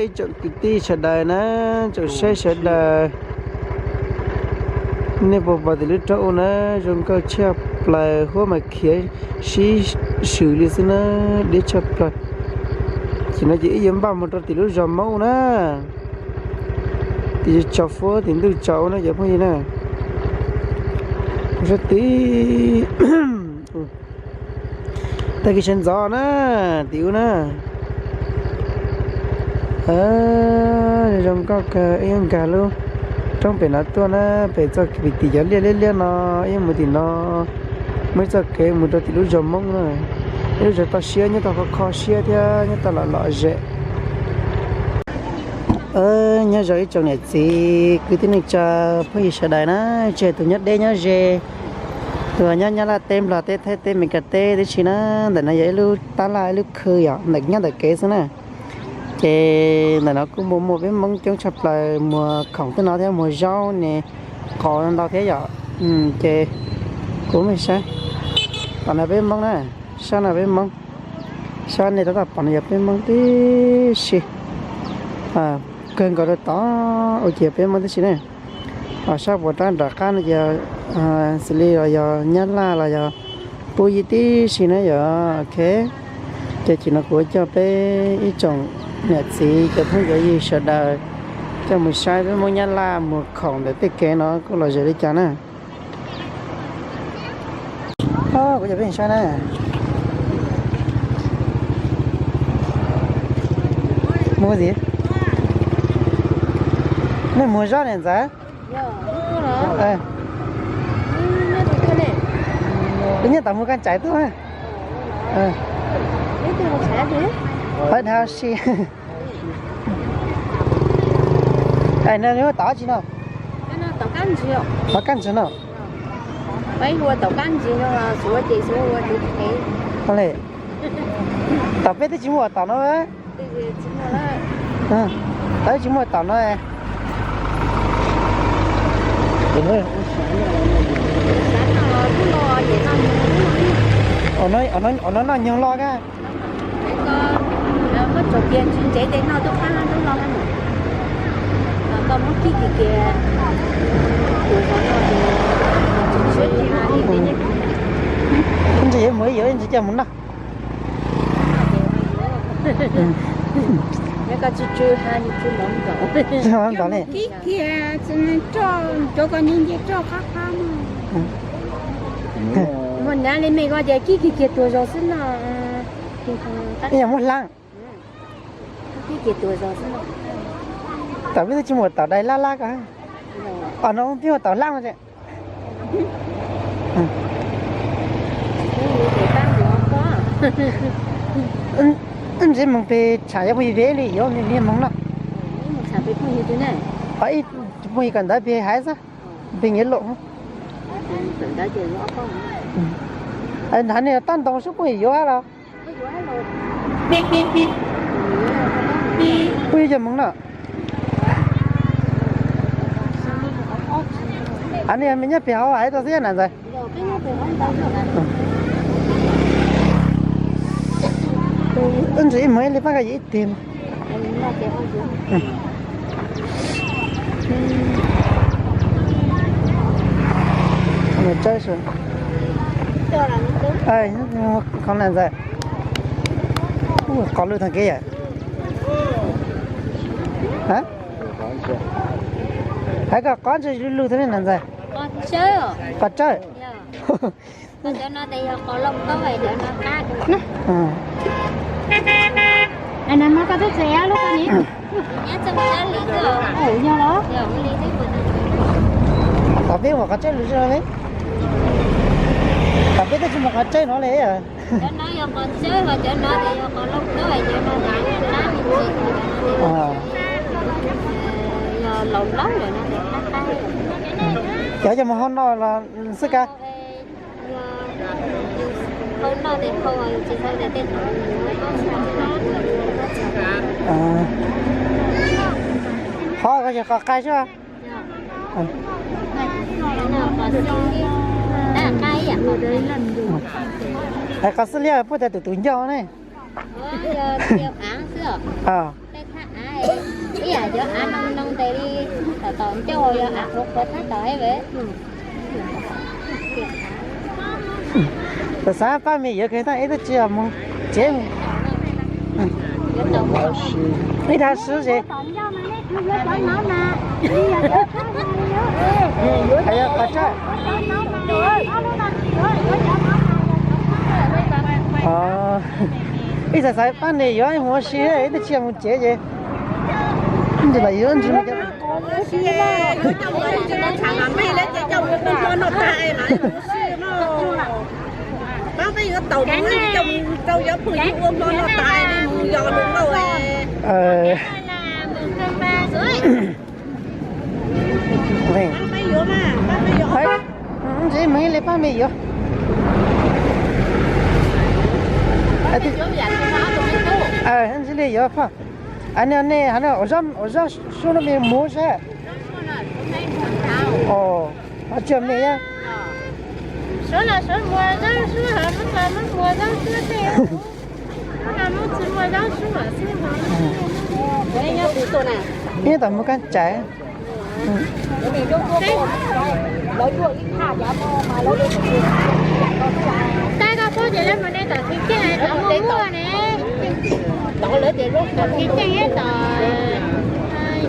Ib tsoom kwv tij sawv daws na, tsoom saib sawv daws, nej puas pom tim lub roob ub na, zoo nkauj tshaj plaws, huab mas khiav sib swm li xwb na, deb tshaj plaws. Ces no ces wb yuav npaj mus rau tim lub zos Hmoob na, tim tso fuab tim ntuj tsaus na cov phooj ywg na. Sab tid, tag kis sawv ntxov na, tim ub na. Zoo nkauj kawg, ib nkag lub roob pem no tuaj na, pem txoj kev tim cov liaj liab liab no, ib mus tim no, muaj ib txoj kev mus rau tim lub zos Hmoob na. Ib lub zos toj siab, nyob toj kho kho siab thiab nyob toj lom lom zem. Nyob zoo ib tsoom niam txiv kwv tij neej tsa phooj ywg sawv daws na, tsis hais tus nyob deb nyob ze, tus nyob Nyab Laj teb, Nplog teb, Thaib teb, Meskas teb tib si na. Ntawm no yog ib lub tab laj ib lub khw yom, ntawm nyob ntawm kev xwb na. Ces ntawm no kuj muaj muaj peb Hmoob coob tshaj plaws, muag khoom tej no thiab muag zaub ne, qos ntau thiab yom. Ces kuv mej saib, tom no peb Hmoob na, sab no peb Hmoob, sab nej tab tom pom no yog peb Hmoob tib si, kawg nkaus rau tod ua ces yog peb Hmoob tib si na. Ho sab puas rab nram qab no ces xws li los yog Nyab Laj los yog Pub Yig tib si na yom. Ok, ces chim no kuv coj peb ib tsoom niam txiv cov phooj cov ywg sawv daws coj mus saib peb Hmoob Nyab Laj muag khoom ntawm tej kev no kuj lom zem li cas na. Kuv coj peb saib na. Muag dib, nej muag zoj niam ntxawm. Nyiaj tom mus koj tsaiv tuaj. Pab dhau si. Nws hu tom tsi no? Tom kab ntsis no. Tom peb twb tsis muaj tom no. Tom tsis muaj tom no. Os, no noj nyoog loj kab. Ntsis yuav mus yuav ntsis coj mus noj. Tsis mus nrov li. Muaj nav li mej ko tias kib kiag kiag tuag zog xwb no. Ib yam muab hlaab. Tam peb twb tsis muaj tom dais lab lab ko. Os, no peb muaj tom hlaab no. Ntsis moog peg tsham cov phooj ywg peg li yuav niag moog no. Ib phooj ywg kawm ntawv peg haiv xwb, peg nyiav lom. Nrhav nej tab ntoo sub phooj ywg yuav los. Phooj ywg cov moog no. Av, nej nyob peg hauv haiv tau xwb na ntxawg. Wb ntsis ib moog ib li pab koj yuav ib teg. Qhov na ntxawg, qos lwj tag kev yom. Hais kom qos ntsis lug lug thiab ne ntxawg. Qos tsawb. Tom peb muaj qos tsawb lug zog ne. Tom peb twb tsis muaj qos tsawb no li. Cov coj mus hau noj los xwb kab. Qhov ko yog qos qai sub. Hais qos xwb liab puab tas tus tus ncauj ne. Ib yam cov av noo noo ntes li, tom tom ncauj yog av qhuav qhuav tab tom ib ve. Tam xav pab me yuav kawg tab ib tug tsis mus tsev. Ib dhau sub ces ib xav xav pab nws yuav mus ua si ib tug tsis mus tsev ces ntsis los yuav ntsis. Ntxiv mus li pab me yuav. Ntxiv li yuav pab. Nej ua zaj suab no me muag sab. Ua tsis me. Ib tom mus kab tsaiv. Tab koj paub ces lawv mus ne tom Khiv Ceej, tom muaj muaj ne. Tom Khiv Ceej thiab tom,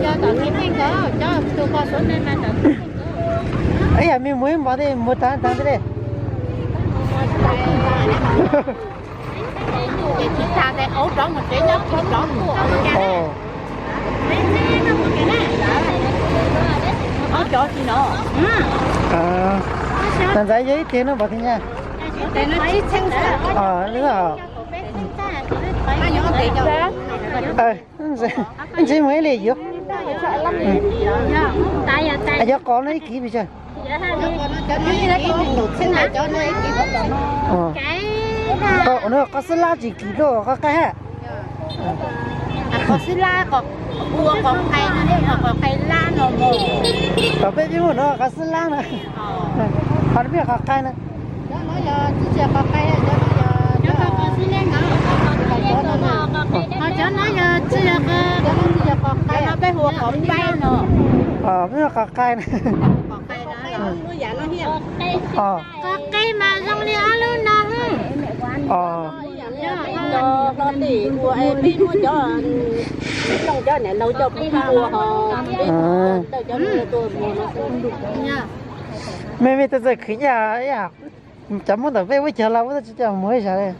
yog tom Khiv Ceej ko, cov tus koj suav ne mas tom Khiv Ceej ko. Ib yam me muag ib npov tej muag tag tag tej. Ntxaiv yog ib teg no npov teg nyaj. Ntxiv mus ib li yuav. Yuav qos no ib kiv pes tsawg? Qos xwb lab tsis kim rau qos qaib hab. Qos xwb lab, qos qaib no, qos qaib lab no. Qos peb peb muaj no qos xwb lab no. Qos peb qos qaib no. Ho cov no yog tsi, qos no peb hu ua qos qaib no. Peb hu ua qos qaib no. Qos qaib mas zoo li ob lub no. Me me tus txawj khwv nyaj, cov Hmoob tom peb ua cog los ua tsis coj mus ib zag li.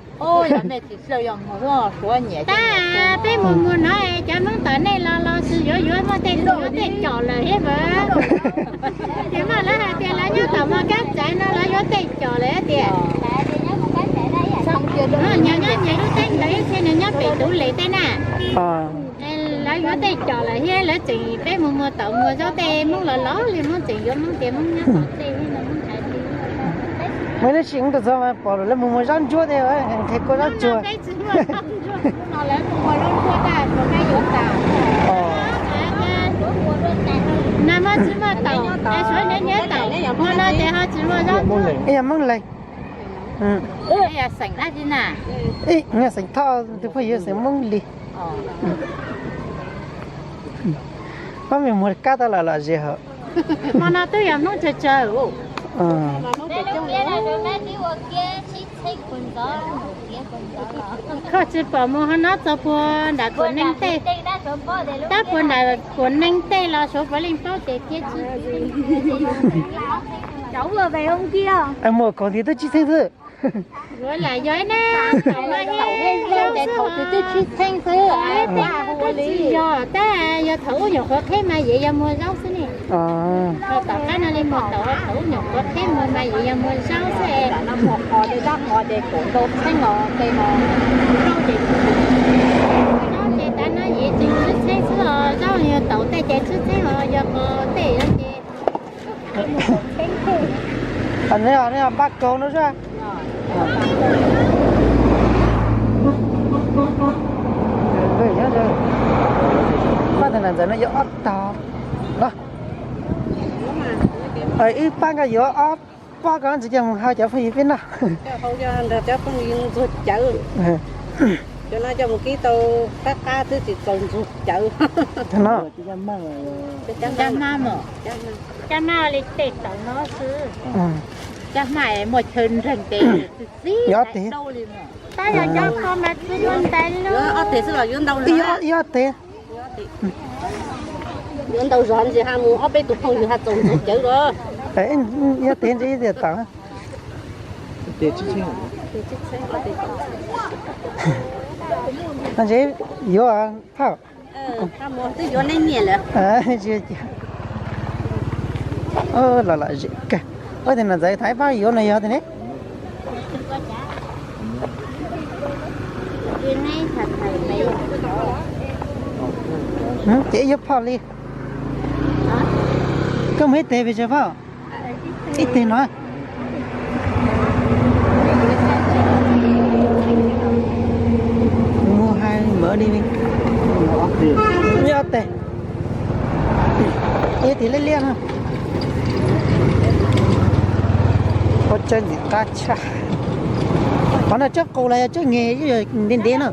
Tab peb mus mus no cov Hmoob tom nej los los xwb yuav yuav muaj tej tus yuav tej com lawm thiab mas. Ces mas lawv hais tias lawv nyob tom Mos Kab Tsaiv no lawv yuav tej com lawm tias. Nyias nyob nyias lub teeb ntawd ib txhia nws nyob pem Tub Lev tej na. Lawv yuav tej com lawm thiab lawv tseem peb mus muag taum muag zaub tej Hmoob los los li Hmoob tseem yuav Hmoob tias Hmoob nyob tom tej no Hmoob hais li. Muaj ib lub sij hawm tus txog mas pom lawv mus muag zaub ntsuab tej, nqhis kua zaub tsuag. Nag hmo tsis muaj taum, suav nyob nyob taum, hmo no ces ho tsis muaj zaub ntsuab. Ib yam Hmoob Leeg. Xeem dab tsi na? Xeem Thoj, tus phooj ywg xeem Hmoob Lis. Pab me muag kab tau lom lom zem hauv. Hmo no twb yog Hmoob tsawg tsawg. Koj tsis pom mus ho nov txog puag nram kuam neeg tej, tab puag nram kuam neeg tej los suav puav leej paub ces thiab tsis. Muaj kaum ntawm twb tsib txheeb xwb. Yuav lam yog ib nab thaum no ib zaug xwb, twb tsib txheeb xwb. Tsis yog tab, yog thaum ub nyuam qhuav qheb mas yeej yog muag zaub xwb ne. Ho tom qab no li mus tau thaum ub nyuam qhuav qheb mus mas yeej yog muag zaub xwb. Zaub ces tav no yeej tseem tsib txheeb xwb os, zaub yog tau tej ces tsib txheeb os, yog qos tej ces Npaj kaug no sab. Paj ntawm no yuav ob tog no. Ib pab nkaus yuav ob pob ko ntxiv coj mus hau cov phooj ywg peb noj. Cov no coj mus kib tau qab qab xwb tsis txaus ntxuag cawv. Cov no. Caj maj mos, caj maj li tej tawm no xwb. Caj maj muaj chaw nreeg tes xwb xwb. Tab yog cov ko mas tsis muaj ntais li. Ob teg xwb los yuav ntau li. Ib ob teg. Yuav ntau zog ntsis ha mus ob peb tus phooj ywg ha txaus ntxuag cawv los. Ib ob teg ntsis ib tiag tawm. Ntsis yuav phauj. Twb yuav neb nyiam lawm. Los lom zem kawg. Ua tias niam ntxawm tham ib pab yuav no yog tias ne. Ces ib yuav phauj li. Koj mus ib teg pes tsawg phauj? Ib teg no. Mus hais mawv li. Ib teg. Ib teg liab liab no. Ua tsawg ntxim qab tshaj. Qhov no tsawb qus los yog tsawb nge ntiav ntiav no.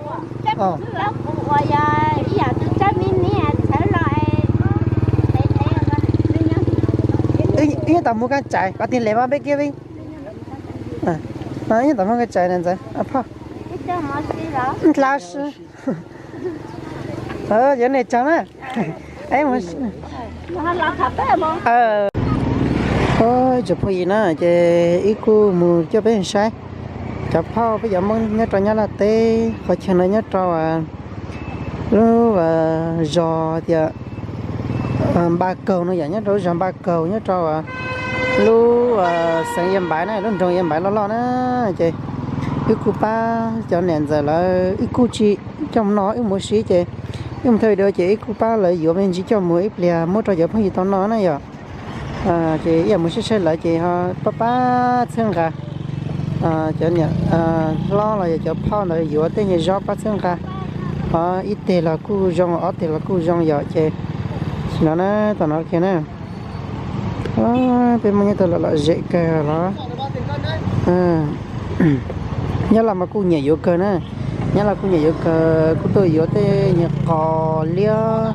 Ib nyuag tom mus koj tsais kom tiag les mas peb kiab peb. Ib nyuag tom mus koj tsais na ntxawm phauj. Ntla si. Yuav nej tsaug na. Ib tsoom phooj ywg na, ces ib kuj mus coj peb saib cov phauj peb cov Hmoob nyob rau Nyab Laj teb qhov chaw no nyob rau lub zos tias Npa Kaug no yom, nyob rau lub zos Npa Kaug nyob rau lub xeev Yaj Npaiv na, lub nroog Yaj Npaiv loj loj na. Ces wb kuj pab cov niam ntxawm lawv, wb kuj tsis coj mus noj, wb mus ua si ces wb mus thaij video ces wb kuj pab lawv yuav me ntsis coj mus ib pliag muab rau cov phooj ywg tau noj na yom. Ces ib yam mus saib saib lawv ces ho pab pab txhawb nqa cov niam hlob los yog cov phauj ntawd yuav tej nyuag zaub pab txhawb nqa. Ho ib teg los kuj zoo, ob teg los kuj zoo yom. Ces sim no na, tom no kiag na, peb Hmoob nyob tau lom lom zem kawg los. Nyab Laj mas kuj nyiam yuav kawg na. Nyab Laj kuj nyiam yuav kawg, kuj tuaj yuav tej nyuag qos liab,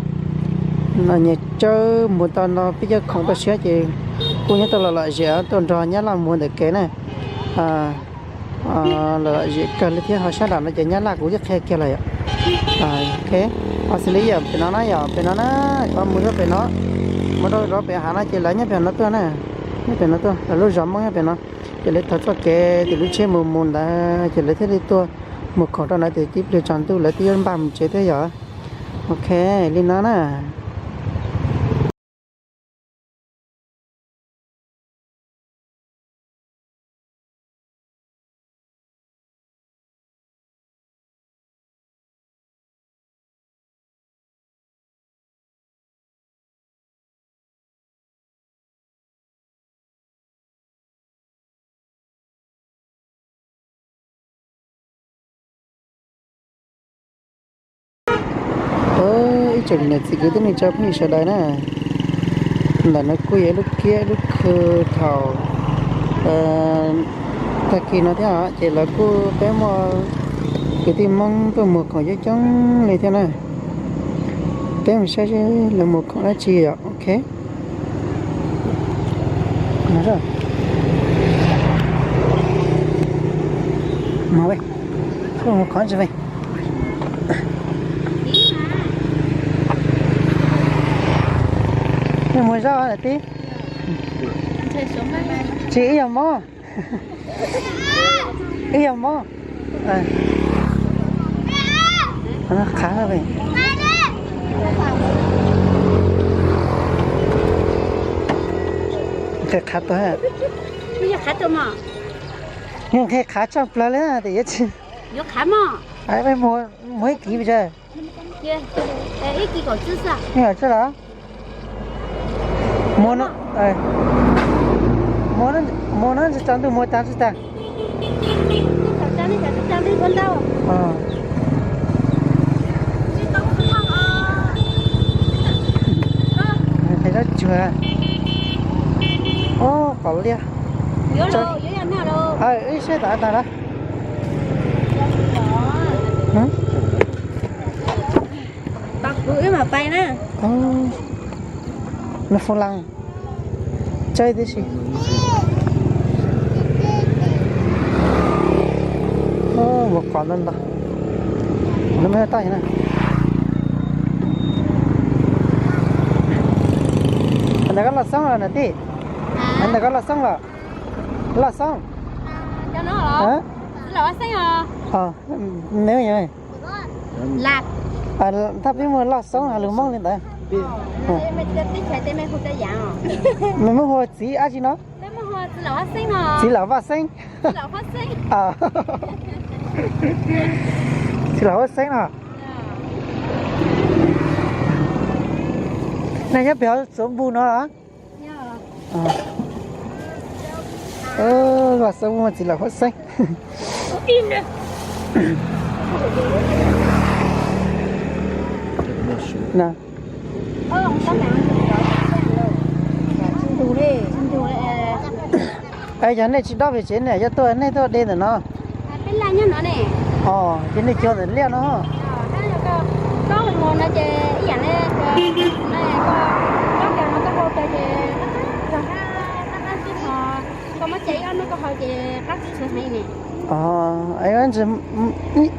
nyuag tsawb muag tau no peb cov khoom toj siab ces kuj nyob tau lom lom zem tuaj nrog Nyab Laj muag ntawm kev na. Lom lom zem kawg li thiab. Ho sab nram no ces Nyab Laj kuv twb qhia kiag lawm yom. Ho xws li yam pem no na, yog pem no na, qhov mus rau pem no, mus rau zov pem hav no ces lawv nyob pem no tuaj na. Nyob pem no tuaj, lawv lub zos Hmoob nyob pem no. Ces lawv thov txoj kev ces lub tsheb mus mus ntawd ces lawv thiaj li tuaj mus khoom rau ntawd ces tib pliag tsaus ntuj lawv twb yuav npaj mus tsev thiab yom. Ok, li no na. Ib tsoom niam txiv kwv tij neej tsa phooj ywg sawv daws na, ntawm no kuj yog ib lub kiab ib lub khw thaum tag kis no thiab os, ces lawv kuj peb muaj kwv tij Hmoob tuaj muag khoom coob coob li thiab na. Peb mus saib seb lawv muag khoom dab tsi yom. Ok. Nej muag zaub lawm tib? Tsis, ib yam mob. Ib yam mob. Qhav, nqhis qhav tuag. Nqhis qhav tshaj plaws li tias yuav tsis, muag ib kis pes tsawg? Ib kis kaum tsib xwb los? Muag no, muag no tsis tsaus ntuj muag tag tsis tag. Qhov liaj. Wb saib tas tas lawm. Kuv wb mam pais na. Nws foo las tsaib tib si. Mus qos ntau ntau. Nws me toj na. Ntawm koj loj xoob los na tij? Ntawm koj loj xoob los? Loj xoob. Thaj peb muag loj xoob hais lus Hmoob li ntawd. Mej muab hu txiv dab tsi no? Txiv Lam Vaj Xeeb. Txiv Lam Vaj Xeeb no. Nej nyob pem hauv txuas npus no los? Vaj Xeeb, muaj txiv Lam Vaj Xeeb. Yog nej tsis dob pem tsev ne, yog tuaj nej tuaj de ntawm no. Ces nej cog ntawm liaj no.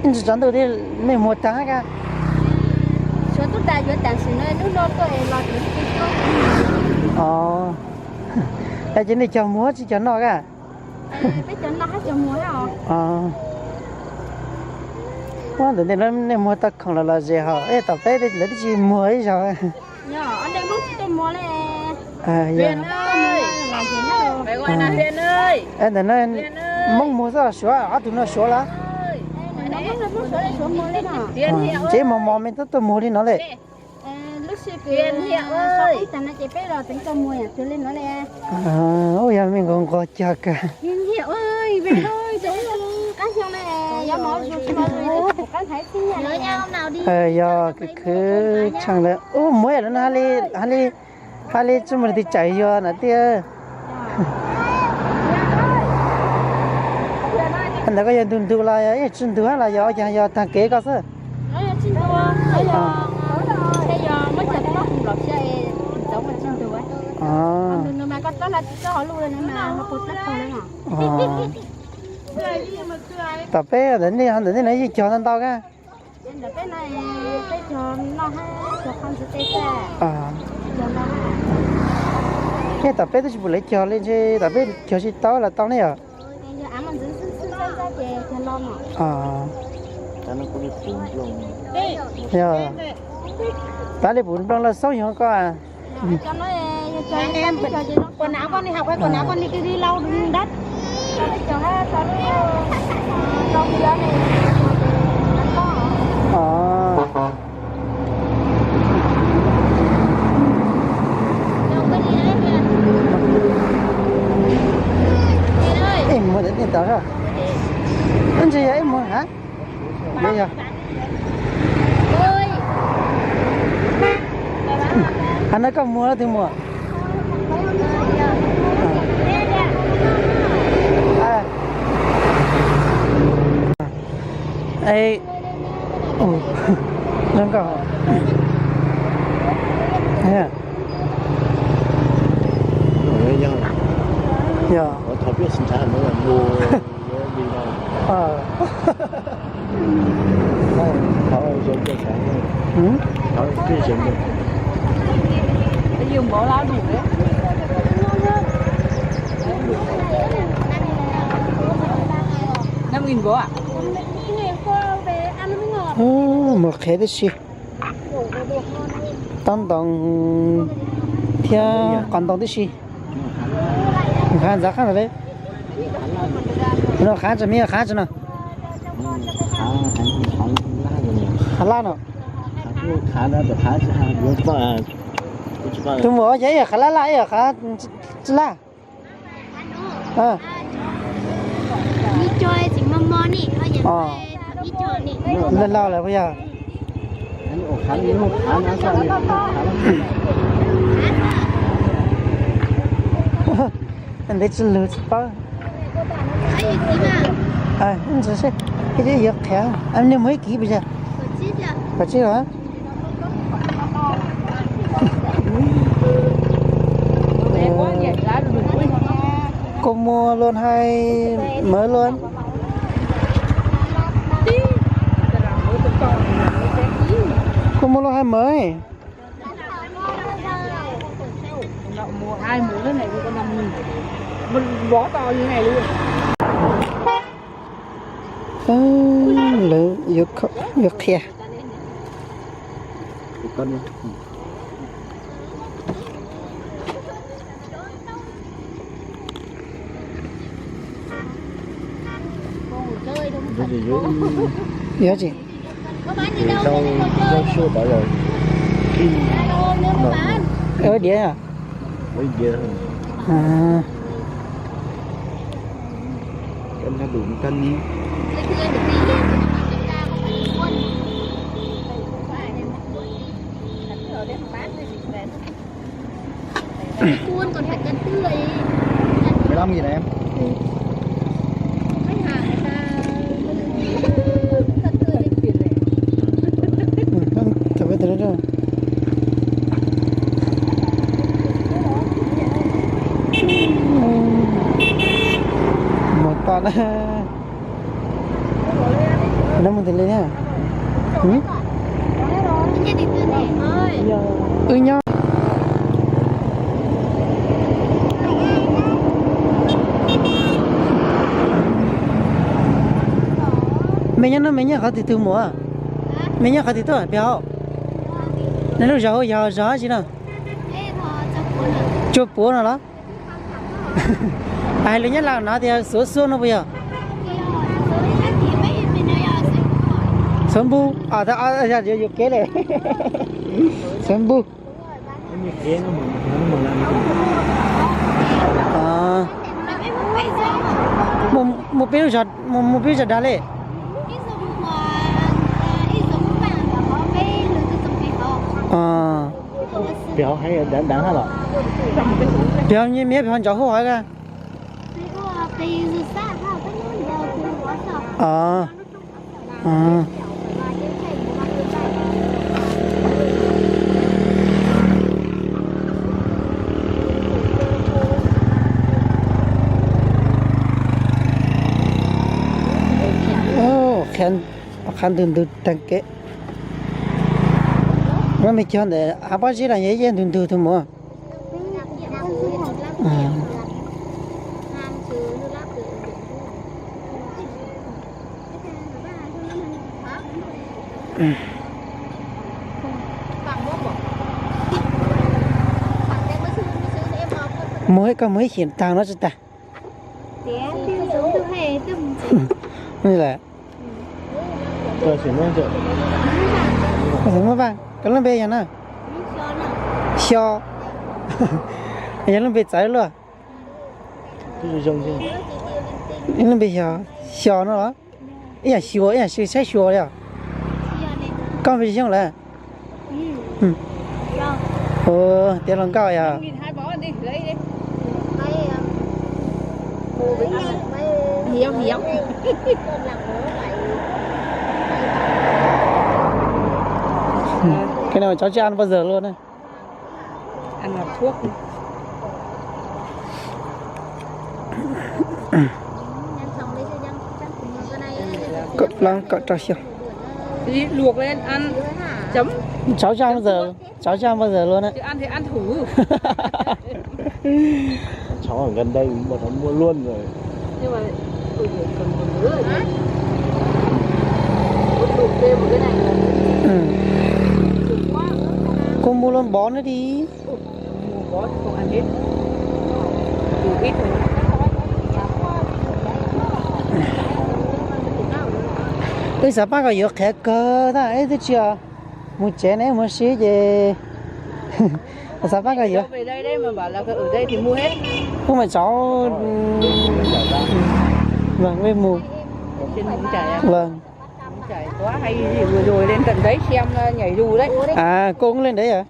Ntsis tsaus ntuj thiab nej muag tag ka. Suav tub tas yuav tam sim no lub no tuaj los. Es nej cog muag tsis cog noj ka? Ua ntawm ntej no nej muag tau khoom los los zes hos, es tom peb lawv twb tsis muag ib zaug. Ntawm no Hmoob muag xwb los Suav, ob tug no Suav lawm? Tsev mos mos me tub tuaj muag li no lawm. Ua yog me nqos nqos cog kawg. Yog khwv khwv tsheej lawm. Ub, muag lawm no, hais li tsis muaj leej twg tsaim yus na tiag. Ntawd koj yog ntug ntug los yog tsis ntug los yog ua cas, yog taag kev koj xwb? Tom peb ntawm nej no yeej cog ntau ntau ka. Tej tom peb twb tsis pum lawv cog li, ntshe tom peb cog tsis tau los tau ne yom. Tab li puv nplooj loj xoob yog koj. Ib muag ntawm nej tod, ib ntsis yog ib muag ha. Has no koj muag los twg muag? Yog. Mus qhev tib si. Tob ntoo thiab qos ntoo tib si. Qhav ntxav qab ntawd le. No qhav tsi me, qhav tsi no. Qhav laj no. Tus muam, ua cas ib yam qhav laj laj ib yam qhav tsi laj? Laj laj lawm puas yog? Ntev tsis lug tsis paub. Ib ntsis seb, ib yuav qhev, nej muag ib kis puas yog? Kaum tsib los? Cô mua luôn hay mới luôn? Cô mua luôn hay mới? Ơ, lawv yuav qhia. Yog tsis, rau, rau suab tod los khi no, ua diav, ua diav, kab nab lus kab nib. Cuốn còn phải cân tươi. Mười lăm nghìn hả em? Khách hàng người ta cân tươi. Ừ, không, chả biết từ đó đâu. Một con. Nó một từ ly nha. Ừ? Ư nyob. Mej nyob no mej nyob qhov twg tug muam? Mej nyob qhov twg tuaj pem hauv? Nws lub zos hu yog zos dab tsi no? Tsua Puav no los? Hais lus Nyab Laj no tias Suav Xuab no puas yog? Xuav Npug, yuav kev li. Xuav Npug. Mus peb lub zos, mus peb lub zos dag li. Peb ho ntawd los? Peb ho nyias peb ho ntsaum hauv hov ka. Qhia ntug ntug tag kev. Muab me cog ntawm hav pob zeb los yog ib yam ntug ntug tus muam. Mus ib, koj mus ib xyem taag no tsis tag. Li lawm. Muaj vaaj, koj lub npe yog na? Xyo. Yog lub npe txawv luaj. Lub npe yog Xyo no los? Ib yam xyuas, ib yam saib xyuas li os. Koj npe tsis xyooj lawm. Tiav hluas nkauj yog. Cái này mà cháu chưa ăn bao giờ luôn á. Ăn là thuốc. Cọ plob cọ rau xyoo. Luộc lên ăn. Chấm. Cháu chưa ăn bao giờ, cháu chưa ăn bao giờ luôn á. Chứ ăn thì ăn thử. Cháu ở gần đây bọn nó mua luôn rồi. Nhưng mà tôi để còn một đứa. Cuối cùng mua thêm một cái này nữa. Ừ. Cô mua luôn bó nữa đi. Mua bó chứ không ăn hết. Đủ ít thôi. Wb xav pab koj yuav qhiav kawg tab wb twb tsis mus tsev ne, mus sib ces xav pab koj yuav. Không phải cháu, vâng, với mù. Vâng. À, cô cũng lên đấy hả?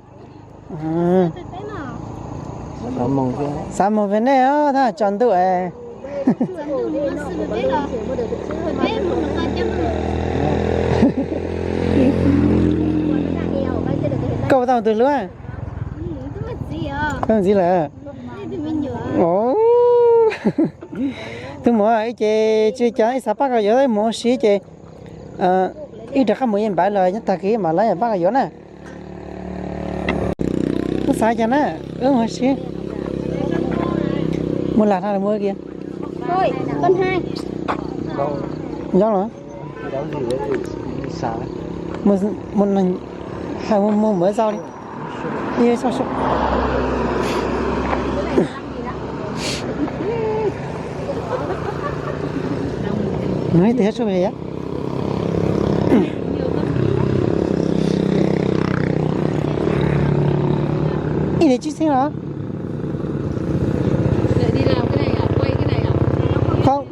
Xav mus pem nej os, tab tsaus ntuj es. Koj puas tau tus hlub? Koj ntxiv lawm. Os. Tus muam, ib ces tsis cas ib xav pab koj yuav ib mus ua si ces ib rov qab mus yeej npav los nyob tag kis mam li pab koj yuav na. Wb xav cas na, wb mus ua si. Mus lam no los mus kiag. Nyob los. Mus, mus, mus, mus, mus zau li. Nws ib teg sub pem yom. Ib teg tsib txheeb los. Không,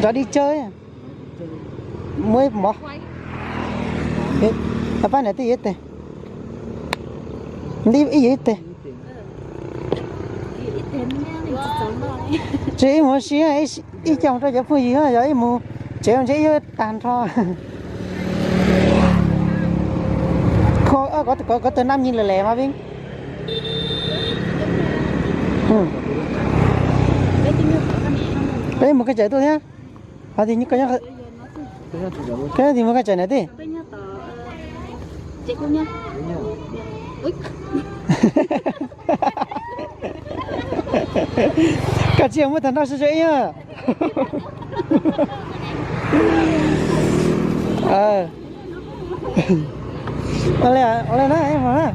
rov đi chơi. Muaj ib mov. Pab niam tij yuav ib teg. Ib yam ib teg. Tsis ib mus ua si, ib co mus rau cov phooj ywg, yog ib mus tsev ntshe ib tag nrho. Koj tus nam nyi lawm mas vim. Peb mus koj tsev tuaj thiab. Ho tias, koj tias mus koj tsev niam tij. Koj tsis muab tag nrho sib sib ib. Ua li na, ib hmos na.